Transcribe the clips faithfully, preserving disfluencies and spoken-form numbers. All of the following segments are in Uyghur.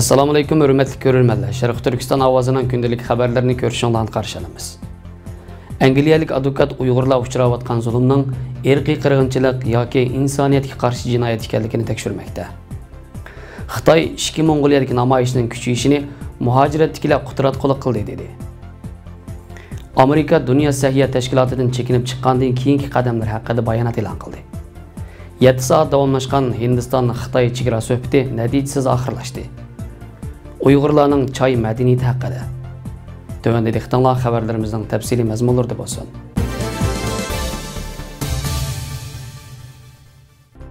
ئەسسالامۇئەلەيكۇم، ھۆرمەتلىك كۆرۈرمەنلەر. شەرقىي تۈركىستان ئاۋازىنىڭ كۈندىلىك خەۋەرلىرىنى كۆرۈشۈڭلارنى قارشى ئالىمىز. ئەنگلىيەلىك ئادۋوكات ئۇيغۇرلار ئۇچراۋاتقان زۇلۇمنىڭ ئىرقىي قىرغىنچىلىق ياكى ئىنسانىيەتكە قارشى جىنايەت ئىكەنلىكىنى تەكشۈرمەكتە. خىتاي ئىچكى موڭغۇلىيەدىكى نامايىشنىڭ كۈچىيىشىنى مۇھاجىرەتتىكىلەر قۇتراتقۇلۇق قىلدى، دېدى. ئامېرىكا دۇنيا سەھىيە تەشكىلاتىدىن چېكىنىپ چىققاندىن كېيىنكى قەدەملەر ھەققىدە بايانات ئېلان قىلدى. يەتتە سائەت داۋاملاشقان ھىندىستان-خىتاي چېگرا سۆھبىتى نەتىجىسىز ئاخىرلاشتى. ئۇيغۇرلارنىڭ چاي مەدەنىيىتى ھەققىدە. تۆۋەندە دىققىتىڭلار خەۋەرلىرىمىزنىڭ تەپسىلىي مەزمۇنلىرىدا بولسۇن.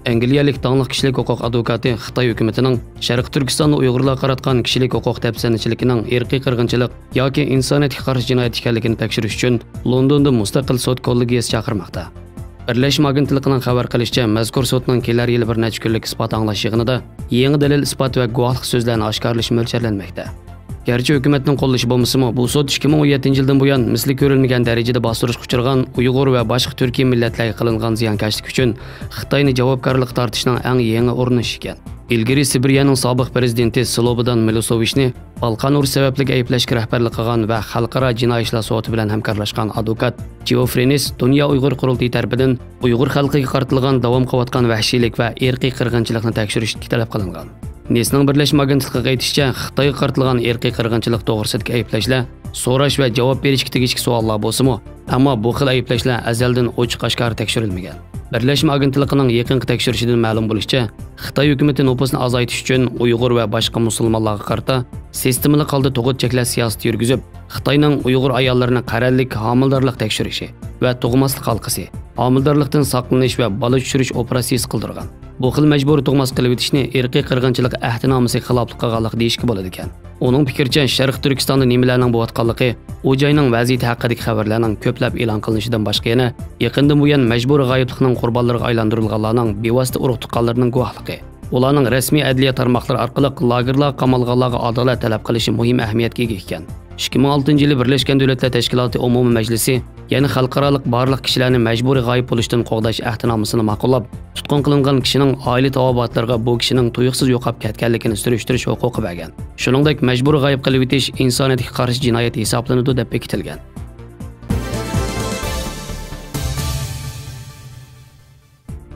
ئەنگلىيەلىك داڭلىق كىشىلىك ھوقۇق ئادۋوكاتى خىتاي ھۆكۈمىتىنىڭ شەرقىي تۈركىستاندا ئۇيغۇرلارغا قاراتقان كىشىلىك ھوقۇق دەپسەندىچىلىكىنىڭ ئىرقىي قىرغىنچىلىق ياكى ئىنسانىيەتكە قارشى جىنايەت ئىكەنلىكىنى تەكشۈرۈش ئۈچۈن لوندوندا مۇستەقىل سوت كوللېگىيەسى چاقىرماقتا. بىرلەشمە ئاگېنتلىقىنىڭ خەۋەر قىلىشىچە، مەزكۇر سوتنىڭ كېلەر يىلى بىر نەچچە كۈنلۈك ئىسپات ئاڭلاش يىغىنىدا يېڭى دەلىل-ئىسپات ۋە گۇۋاھلىق سۆزلەرنى ئاشكارىلىشى مۆلچەرلەنمەكتە. گەرچە ھۆكۈمەتنىڭ قوللىشى بولمىسىمۇ، بۇ سوت ئىككى مىڭ ئون يەتتىنچى يىلدىن بۇيان مىسلى كۆرۈلمىگەن دەرىجىدە باستۇرۇشقا ئۇچرىغان ئۇيغۇر ۋە باشقا تۈركىي مىللەتلەرگە قىلىنغان زىيانكەشلىك ئۈچۈن خىتاينى جاۋابكارلىققا تارتىشنىڭ ئەڭ يېڭى ئۇرۇنۇشى ئىكەن. ئىلگىرى سىبىرىيەنىڭ سابىق پىرېزىدېنتى سلوبودان مىلوسوۋىچنى بالقان ئۇرۇشى سەۋەبلىك ئەيىبلەشكە رەھبەرلىك قىلغان ۋە خەلقئارا جىنايى ئىشلار سوتى بىلەن ھەمكارلاشقان ئادۋوكات جېئوفرى نىس دۇنيا ئۇيغۇر قۇرۇلتىيى تەرىپىدىن ئۇيغۇر خەلقىگە قارىتىلغان داۋام قىلىۋاتقان ۋەھشىيلىك ۋە ئىرقىي قىرغىنچىلىقنى تەكشۈرۈشكە تەلەپ قىلىنغان. نىسنىڭ بىرلەشمە ئاگېنتلىقىغا ئېيتىشىچە، خىتايغا قارىتىلغان ئىرقىي قىرغىنچىلىق توغرىسىدىكى ئەيىبلەشلەر سوراش ۋە جاۋاب بېرىشكە تېگىشلىك سوئاللار بولسىمۇ، ئەمما بۇ خىل ئەيىبلەشلەر ئەزەلدىن ئوچۇق-ئاشكارا تەكشۈرۈلمىگەن. بىرلەشمە ئاگېنتلىقىنىڭ يېقىنقى تەكشۈرۈشىدىن مەلۇم بولۇشىچە، خىتاي ھۆكۈمىتى نوپۇسنى ئازايتىش ئۈچۈن ئۇيغۇر ۋە باشقا مۇسۇلمانلارغا قارىتا سىستېمىلىق ھالدا تۇغۇت چەكلەش سىياسىتى يۈرگۈزۈپ، خىتاينىڭ ئۇيغۇر ئاياللىرىنى قەرەللىك ھامىلىدارلىق تەكشۈرۈشى ۋە تۇغماسلىق ھالقىسى، ھامىلىدارلىقتىن ساقلىنىش ۋە بالا چۈشۈرۈش ئوپېراتسىيىسى قىلدۇرغان. بۇ خىل مەجبۇرىي تۇغماس قىلىۋېتىشنى ئىرقىي قىرغىنچىلىق ئەھدىنامىسىگە خىلاپلىق قىلغانلىق دېيىشكە بولىدىكەن. ئۇنىڭ پىكرىچە، شەرقىي تۈركىستاندا نېمىلەرنىڭ بولۇۋاتقانلىقى، ئۇ جاينىڭ ۋەزىيىتى ھەققىدىكى خەۋەرلەرنىڭ كۆپلەپ ئېلان قىلىنىشىدىن باشقا يەنە يېقىندىن بۇيان مەجبۇرىي غايىبلىقنىڭ قۇربانلىرىغا ئايلاندۇرۇلغانلارنىڭ بىۋاسىتە ئۇرۇق-تۇغقانلىرىنىڭ گۇۋاھلىقى، ئۇلارنىڭ رەسمىي ئەدلىيە تارماقلىرى ئارقىلىق لاگېرلارغا قامالغانلارغا ئادالەت تەلەپ قىلىشى مۇھىم ئەھمىيەتكە ئىگە ئىكەن. ئىككى مىڭ ئالتىنچى يىلى بىرلەشكەن دۆلەتلەر تەشكىلاتى ئومۇمىي مەجلىسى يەنە خەلقئارالىق بارلىق كىشىلەرنى مەجبۇرىي غايىب بولۇشتىن قوغداش ئەھدىنامىسىنى ماقۇللاپ، تۇتقۇن قىلىنغان كىشىنىڭ ئائىلە تاۋابىئاتلىرىغا بۇ كىشىنىڭ تۇيۇقسىز يوقاپ كەتكەنلىكىنى سۈرۈشتۈرۈش ھوقۇقى بەرگەن. شۇنىڭدەك، مەجبۇرىي غايىب قىلىۋېتىش ئىنسانىيەتكە قارشى جىنايەت ھېسابلىنىدۇ، دەپ بېكىتىلگەن.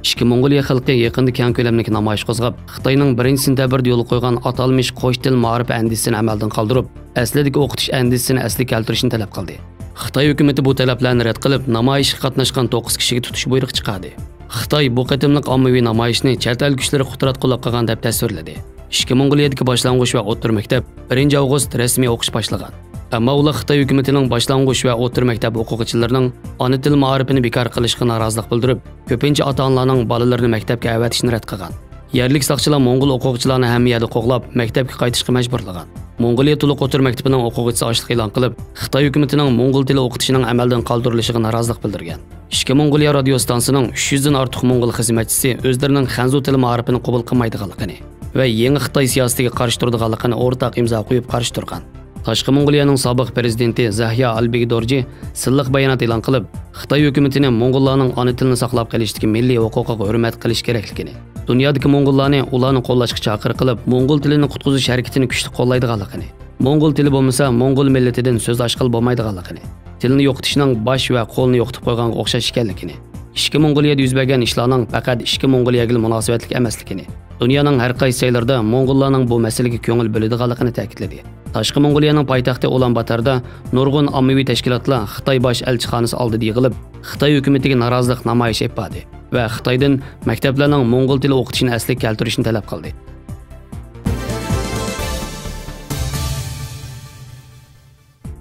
ئىچكى موڭغۇلىيە خەلقى يېقىندا كەڭ كۆلەملىك نامايىش قوزغاپ، خىتاينىڭ بىرىنچى سېنتەبىردە يولغا قويغان ئاتالمىش قوش تىل مائارىپى ئەندىزىسىنى ئەمەلدىن قالدۇرۇپ، ئەسلىدىكى ئوقۇتۇش ئەندىزىسىنى ئەسلىگە كەلتۈرۈشنى تەلەپ قىلدى. خىتاي ھۆكۈمىتى بۇ تەلەپلەرنى رەت قىلىپ، نامايىشقا قاتناشقان توققۇز كىشىگە تۇتۇش بۇيرۇقى چىقاردى. خىتاي بۇ قېتىملىق ئاممىۋى نامايىشنى چەت ئەل كۈچلىرى قۇتراتقۇلۇق قىلغان دەپ تەسۋىرلىدى. ئىچكى موڭغۇلىيەدىكى باشلانغۇچ ۋە ئوتتۇرا مەكتەپ بىرىنچى ئاۋغۇست رەسمىي ئوقۇش باشلىغان. ئەمما ئۇلار خىتاي ھۆكۈمىتىنىڭ باشلانغۇچ ۋە ئوتتۇرا مەكتەپ ئوقۇغۇچىلىرىنىڭ ئانا تىل مائارىپىنى بىكار قىلىشىغا نارازىلىق بىلدۈرۈپ، كۆپىنچە ئاتا-ئانىلارنىڭ بالىلىرىنى مەكتەپكە ئەۋەتىشنى رەت قىلغان. يەرلىك ساقچىلار موڭغۇل ئوقۇغۇچىلارنى ھەممە يەردە قوغلاپ، مەكتەپكە قايتىشقا مەجبۇرلىغان. موڭغۇلىيە تولۇق ئوتتۇرا مەكتىپىنىڭ ئوقۇغۇچىسى ئاشلىق ئېلان قىلىپ، خىتاي ھۆكۈمىتىنىڭ موڭغۇل تىلى ئوقۇتۇشىنىڭ ئەمەلدىن قالدۇرۇلۇشىغا نارازىلىق بىلدۈرگەن. ئىچكى موڭغۇلىيە رادىيو ئىستانسىسىنىڭ ئۈچ يۈزدىن ئارتۇق موڭغۇل خىزمەتچىسى ئۆزلىرىنىڭ خەنزۇ تىلى مائارىپىنى قوبۇل قىلمايدىغانلىقىنى ۋە يېڭى خىتاي سىياسىتىگە قارشى تۇرىدىغانلىقىنى ئورتاق ئىمزا قويۇپ قارشى تۇرغان. تاشقى موڭغۇلىيەنىڭ سابىق پىرېزىدېنتى زەھيا ئالبېگدورجى سىنلىق بايانات ئېلان قىلىپ، خىتاي ھۆكۈمىتىنى موڭغۇللارنىڭ ئانا تىلىنى ساقلاپ قېلىشتىكى مىللىي ھوقۇقىغا ھۆرمەت قىلىش كېرەكلىكىنى، دۇنيادىكى موڭغۇللارنى ئۇلارنى قوللاشقا چاقىرىق قىلىپ، موڭغۇل تىلىنى قۇتقۇزۇش ھەرىكىتىنى كۈچلۈك قوللايدىغانلىقىنى، موڭغۇل تىلى بولمىسا، موڭغۇل مىللىتىدىن سۆز ئاچقىلى بولمايدىغانلىقىنى، تىلنى يوقىتىشنىڭ باش ۋە قولنى يوقىتىپ قويغانغا ئوخشاش ئىكەنلىكىنى، ئىچكى موڭغۇلىيەدە يۈز بەرگەن ئىشلارنىڭ پەقەت ئىچكى موڭغۇلىيەگىلا مۇناسىۋەتلىك ئەمەسلىكىنى، دۇنيانىڭ ھەر قايسى جايلىرىدا موڭغۇللارنىڭ بۇ مەسىلىگە كۆڭۈل بۆلىدىغانلىقىنى تەكىتلىدى. تاشقى موڭغۇلىيەنىڭ پايتەختى ئۇلان باتاردا نۇرغۇن ئاممىۋى تەشكىلاتلار خىتاي باش ئەلچىخانىسى ئالدىدا يىغىلىپ، خىتاي ھۆكۈمىتىگە نارازىلىق نامايىشى ئېلىپ باردى ۋە خىتايدىن مەكتەپلەرنىڭ موڭغۇل تىلى ئوقۇتۇشىنى ئەسلىگە كەلتۈرۈشنى تەلەپ قىلدى.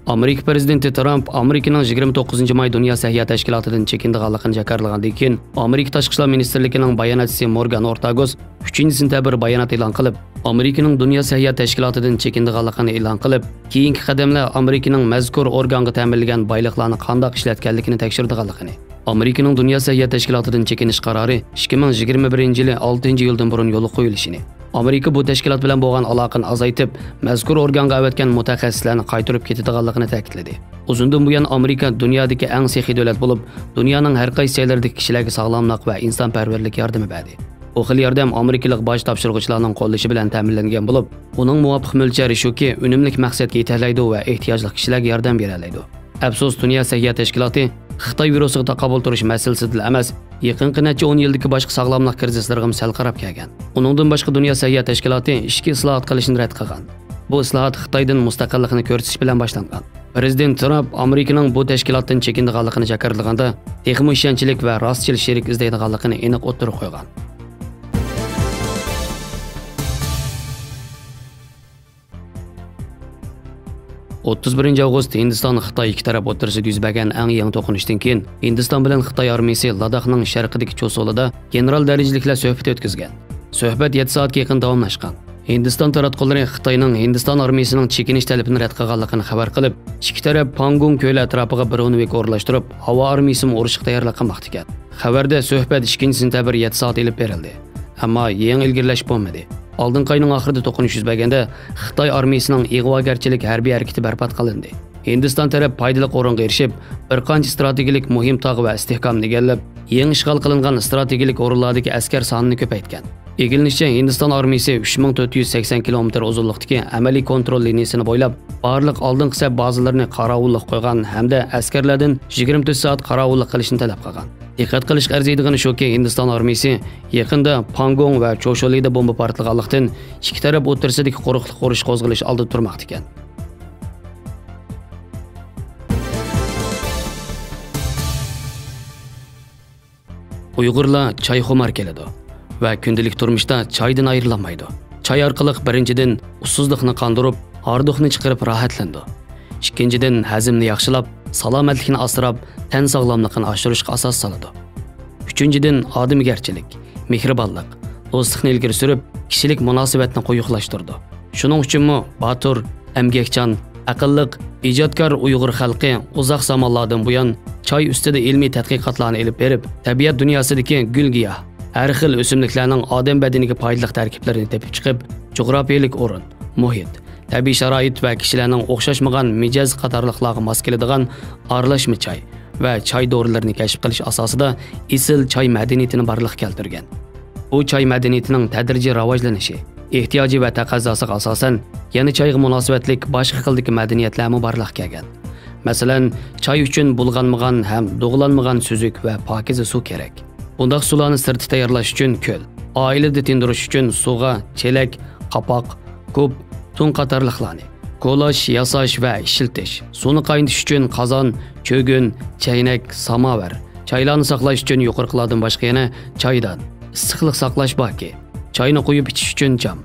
ئامېرىكا پىرېزىدېنتى ترامپ ئامېرىكىنىڭ يىگىرمە توققۇزىنچى ماي دۇنيا سەھىيە تەشكىلاتىدىن چېكىنىدىغانلىقىنى جاكارلىغاندىن كېيىن، ئامېرىكا تاشقى ئىشلار مىنىستىرلىكىنىڭ باياناتچىسى مورگان ئورتاگوس ئۈچىنچى سېنتەبىر بايانات ئېلان قىلىپ، ئامېرىكىنىڭ دۇنيا سەھىيە تەشكىلاتىدىن چېكىنىدىغانلىقىنى ئېلان قىلىپ، كېيىنكى قەدەملەر ئامېرىكىنىڭ مەزكۇر ئورگانغا تەمىنلىگەن بايلىقلارنى قانداق ئىشلەتكەنلىكىنى تەكشۈرىدىغانلىقىنى، ئامېرىكىنىڭ دۇنيا سەھىيە تەشكىلاتىدىن چېكىنىش قارارى ئىككى مىڭ يىگىرمە بىرىنچى يىلى ئالتىنچى ئىيۇلدىن بۇرۇن يولغا قويۇلۇشىنى، ئامېرىكا بۇ تەشكىلات بىلەن بولغان ئالاقىنى ئازايتىپ، مەزكۇر ئورگانغا ئەۋەتكەن مۇتەخەسسىسلەرنى قايتۇرۇپ كېتىدىغانلىقىنى تەكىتلىدى. ئۇزۇندىن بۇيان ئامېرىكا دۇنيادىكى ئەڭ سېخىي دۆلەت بولۇپ، دۇنيانىڭ ھەر قايسى جايلىرىدىكى كىشىلەرگە ساغلاملىق ۋە ئىنسانپەرۋەرلىك ياردىمى بەردى. بۇ خىل ياردەم ئامېرىكىلىق باج تاپشۇرغۇچىلارنىڭ قوللىشى بىلەن تەمىنلەنگەن بولۇپ، ئۇنىڭ مۇۋاپىق مۆلچەرى شۇكى، ئۈنۈملۈك مەقسەتكە يېتەلەيدۇ ۋە ئېھتىياجلىق كىشىلەرگە ياردەم بېرەلەيدۇ. ئەپسۇس، دۇنيا سەھىيە تەشكىلاتى خىتاي ۋىرۇسىغا تاقابىل تۇرۇش مەسىلىسىدىلا ئەمەس، يېقىنقى نەچچە ئون يىلدىكى باشقا ساغلاملىق كىرىزىسلىرىغىمۇ سەل قاراپ كەلگەن. ئۇنىڭدىن باشقا، دۇنيا سەھىيە تەشكىلاتى ئىچكى ئىسلاھات قىلىشنى رەت قىلغان. بۇ ئىسلاھات خىتايدىن مۇستەقىللىقنى كۆرسىتىش بىلەن باشلانغان. پىرېزىدېنت ترامپ ئامېرىكىنىڭ بۇ تەشكىلاتتىن چېكىنىدىغانلىقىنى جاكارلىغاندا، تېخىمۇ ئىشەنچلىك ۋە راستچىل شېرىك ئىزدەيدىغانلىقىنى ئېنىق ئوتتۇرىغا قويغان. ئوتتۇز بىرىنچى ئاۋغۇست، ھىندىستان خىتاي ئىككى تەرەپ ئوتتۇرىسىدا يۈز بەرگەن ئەڭ يېڭى توقۇنۇشتىن كېيىن، ھىندىستان بىلەن خىتاي ئارمىيىسى لاداخنىڭ شەرقىدىكى چوسۇلىدا گېنېرال دەرىجىلىكلەر سۆھبىتى ئۆتكۈزگەن. سۆھبەت يەتتە سائەتكە يېقىن داۋاملاشقان. ھىندىستان تاراتقۇلىرى خىتاينىڭ ھىندىستان ئارمىيىسىنىڭ چېكىنىش تەلىپىنى رەت قىلغانلىقىنى خەۋەر قىلىپ، ئىككى تەرەپ پانگونگ كۆلى ئەتراپىغا برونېۋىك ئورۇنلاشتۇرۇپ، ھاۋا ئارمىيىسىمۇ ئۇرۇشقا تەييارلىق قىلماقتا ئىكەن. خەۋەردە، سۆھبەت ئىككىنچى سېنتەبىر يەتتە سائەت ئېلىپ بېرىلدى. ئەمما يېڭى ئىلگىرىلەش بولمىدى. ئالدىنقى ئاينىڭ ئاخىرىدا توقۇنۇش يۈز بەرگەندە، خىتاي ئارمىيىسىنىڭ ئىغۋاگەرچىلىك ھەربىي ھەرىكىتى بەربات قىلىندى. ھىندىستان تەرەپ پايدىلىق ئورۇنغا ئېرىشىپ، بىر قانچە ئىستراتېگىيەلىك مۇھىم تاغ ۋە ئىستىھكامنى ئىگىلەپ، يېڭى ئىشغال قىلىنغان ئىستراتېگىيەلىك ئورۇنلاردىكى ئەسكەر سانىنى كۆپەيتكەن. ئىگىلىنىشىچە، ھىندىستان ئارمىيىسى ئۈچ مىڭ تۆت يۈز سەكسەن كىلومېتىر ئۇزۇنلۇقتىكى ئەمەلىي كونترول لىنىيىسىنى بويلاپ، بارلىق ئالدىنقى سەپ بازىلىرىنى قاراۋۇللۇققا قويغان ھەمدە ئەسكەرلەردىن يىگىرمە تۆت سائەت قاراۋۇللۇق قىلىشنى تەلەپ قىلغان. دىققەت قىلىشقا ئەرزىيدىغىنى شۇكى، ھىندىستان ئارمىيىسى يېقىندا پانگونگ ۋە چوشۇلىدا بومبا پارتلىغانلىقتىن، ئىككى تەرەپ ئوتتۇرىسىدىكى قۇرۇقلۇق ئۇرۇشى قوزغىلىش ئالدىدا تۇرماقتا ئىكەن. ئۇيغۇرلار چايخۇمار كېلىدۇ ۋە كۈندىلىك تۇرمۇشتا چايدىن ئايرىلالمايدۇ. چاي ئارقىلىق، بىرىنچىدىن، ئۇسسۇزلۇقنى قاندۇرۇپ، ھاردۇقنى چىقىرىپ راھەتلىنىدۇ. ئىككىنچىدىن، ھەزىمنى ياخشىلاپ، سالامەتلىكنى ئاسراپ، تەن ساغلاملىقىنى ئاشۇرۇشقا ئاساس سالىدۇ. ئۈچىنچىدىن، ئادىمىگەرچىلىك، مېھرىبانلىق، دوستلۇقنى ئىلگىرى سۈرۈپ، كىشىلىك مۇناسىۋەتنى قويۇقلاشتۇرىدۇ. شۇنىڭ ئۈچۈنمۇ باتۇر، ئەمگەكچان، ئەقىللىق، ئىجادكار ئۇيغۇر خەلقى ئۇزاق زامانلاردىن بۇيان چاي ئۈستىدە ئىلمىي تەتقىقاتلارنى ئېلىپ بېرىپ، تەبىئەت دۇنياسىدىكى گۈل-گىياھ، ھەر خىل ئۆسۈملۈكلەرنىڭ ئادەم بەدىنىگە پايدىلىق تەركىبلىرىنى تېپىپ چىقىپ، جۇغراپىيەلىك ئورۇن، مۇھىت، تەبىئىي شارائىت ۋە كىشىلەرنىڭ ئوخشاشمىغان مىجەز قاتارلىقلارغا ماس كېلىدىغان ئارىلاشما چاي ۋە چاي دورىلىرىنى كەشىپ قىلىش ئاساسىدا ئېسىل چاي مەدەنىيىتىنى بارلىققا كەلتۈرگەن. بۇ چاي مەدەنىيىتىنىڭ تەدرىجىي راۋاجلىنىشى، ئېھتىياجى ۋە تەقەززاسىغا ئاساسەن، يەنە چايغا مۇناسىۋەتلىك باشقا خىلدىكى مەدەنىيەتلەرمۇ بارلىققا كەلگەن. مەسىلەن، چاي ئۈچۈن بۇلغانمىغان ھەم دۇغىلانمىغان سۈزۈك ۋە پاكىزە سۇ كېرەك. بۇنداق سۇلارنى سىرتتا تەييارلاش ئۈچۈن كۆل، ئائىلىدە تىندۇرۇش ئۈچۈن سۇغا چېلەك، قاپاق، كۇپ، تۇڭ قاتارلىقلارنى، كولاچ ياساش ۋە ئىشلىتىش، سۇنى قاينىتىش ئۈچۈن قازان، چۆگۈن، چەينەك، ساماۋار، چايلارنى ساقلاش ئۈچۈن يۇقىرىقىلاردىن باشقا يەنە چايدان، ئىسسىقلىق ساقلاش باكى، چاينى قۇيۇپ ئىچىش ئۈچۈن جام،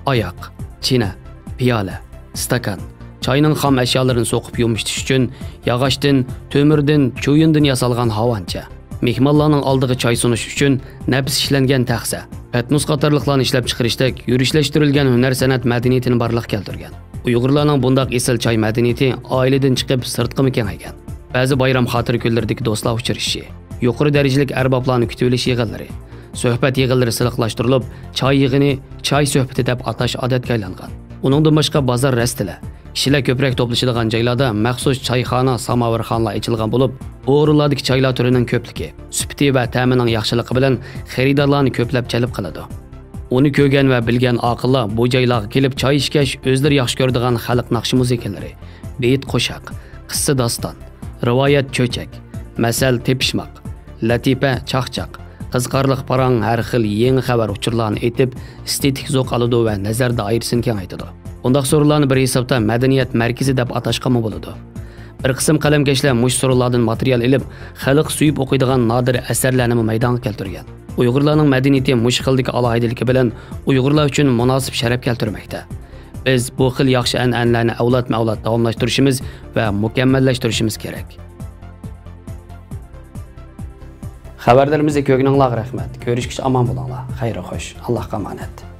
ئاياق، چىنە، پىيالە، ئىستاكان، چاينىڭ خام ئەشيالىرىنى سوقۇپ يۇمشىتىش ئۈچۈن ياغاچتىن، تۆمۈردىن، چويۇندىن ياسالغان ھاۋانچە، مېھمانلارنىڭ ئالدىغا چاي سۇنۇش ئۈچۈن نەپىس ئىشلەنگەن تەخسە، پەتنۇس قاتارلىقلارنى ئىشلەپچىقىرىشتەك يۈرۈشلەشتۈرۈلگەن ھۈنەر-سەنئەت مەدەنىيىتىنى بارلىققا كەلتۈرگەن. ئۇيغۇرلارنىڭ بۇنداق ئېسىل چاي مەدەنىيىتى ئائىلىدىن چىقىپ سىرتقىمۇ كېڭەيگەن. بەزى بايرام خاتىرە كۈنلىرىدىكى دوستلار ئۇچرىشىشى، يۇقىرى دەرىجىلىك ئەربابلارنى كۈتۈۋېلىش يىغىنلىرى، سۆھبەت يىغىنلىرى سىلىقلاشتۇرۇلۇپ، چاي يىغىنى، چاي سۆھبىتى دەپ ئاتاش ئادەتكە ئايلانغان. ئۇنىڭدىن باشقا، بازار، رەستىلەر، كىشىلەر كۆپرەك توپلىشىدىغان جايلاردا مەخسۇس چايخانا، ساماۋارخانىلار ئېچىلغان بولۇپ، بۇ ئورۇنلاردىكى چايلار تۈرىنىڭ كۆپلۈكى، سۈپىتى ۋە تەمىنىڭ ياخشىلىقى بىلەن خېرىدارلارنى كۆپلەپ جەلپ قىلىدۇ. ئۇنى كۆرگەن ۋە بىلگەن ئاقىللار بۇ جايلارغا كېلىپ چاي ئىچكەچ، ئۆزلىرى ياخشى كۆرىدىغان خەلق ناخشا-مۇزىكىلىرى، بېيىت-قوشاق، قىسسە-داستان، رىۋايەت-چۆچەك، مەسەل-تېپىشماق، لەتىپە-چاقچاق، قىزىقارلىق پاراڭ، ھەر خىل يېڭى خەۋەر-ئۇچۇرلارنى ئېيتىپ، ئېستېتىك زوق ئالىدۇ ۋە نەزەر دائىرىسىنى كېڭەيتىدۇ. بۇنداق سورۇنلارنى بىر ھېسابتا مەدەنىيەت مەركىزى دەپ ئاتاشقىمۇ بولىدۇ. بىر قىسىم قەلەمكەشلەر مۇشۇ سورۇنلاردىن ماتېرىيال ئېلىپ، خەلق سۆيۈپ ئوقۇيدىغان نادىر ئەسەرلەرنىمۇ مەيدانغا كەلتۈرگەن. ئۇيغۇرلارنىڭ مەدەنىيىتى مۇشۇ خىلدىكى ئالاھىدىلىكى بىلەن ئۇيغۇرلار ئۈچۈن مۇناسىپ شەرەپ كەلتۈرمەكتە. بىز بۇ خىل ياخشى ئەنئەنىلەرنى ئەۋلادمۇ-ئەۋلاد داۋاملاشتۇرۇشىمىز ۋە مۇكەممەللەشتۈرۈشىمىز كېرەك. خەۋەرلىرىمىزنى كۆرگىنىڭلارغا رەھمەت. كۆرۈشكىچە ئامان بولۇڭلار. خەير خوش. ئاللاھقا ئامانەت.